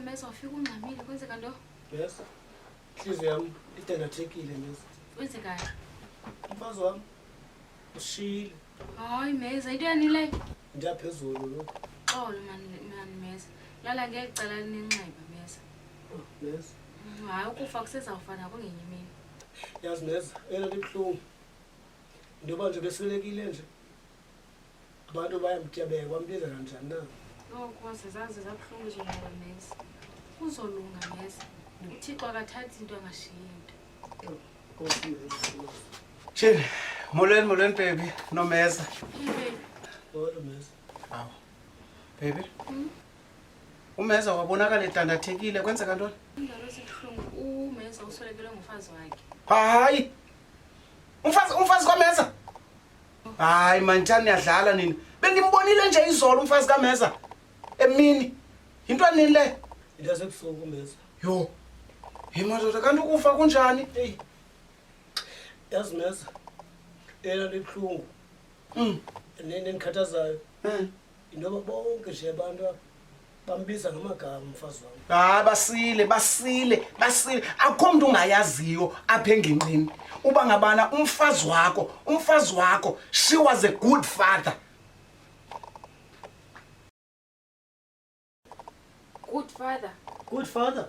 Meza ufika ungxamile kwenzeka nto? Yes. Inhliziyo yam idandathekile Meza. Kwenzekani? Umfazi wam ushiyile. Hayi Meza, into yani leyo? Ndiyaphezulu lo. Xolo mani mani Meza. Lala ngeli cala linenxeba Meza. Oh, Meza. Hayi ukufa kusezawufana kungenye imini. Yazi Meza, eyona nto ibuhlungu into yoba nje beswelekile nje abantu bayamtyabeka bambiza kanjani na? Oh Nkosi, zaze zabuhlungu ezo ndaba Meza. Kuzolunga Meza. UThixo akathathi into angashiyi into. Nkosi Meza. Nkosi. Tshini, molweni molweni baby, nomeza. Hey baby. Molo Meza. Awu. Baby. Umeza wabonakala edandathekile, kwenzeka ntoni? Indaba ezibuhlungu uMeza uswelekelwe ngumfazi wakhe. Hayi. Umfazi umfazi kwaMeza. Hayi mantshani niyadlala nini? Bendimbonile nje izolo umfazi kaMeza. Emini. Yinto anini le? Into yasebusuku Meza. Yho. Hey madoda kanti ukufa kunjani? Eyi. Yazi Meza. Eyona nto ibuhlungu nento endikhathazayo into yoba bonke nje abantu apha bambiza ngamagama umfazi wam. Hayi basile basile basile akukho mntu ungayaziyo apha engingqini uba ngabana umfazi wakho umfazi wakho she was a good father. Good father. Good father.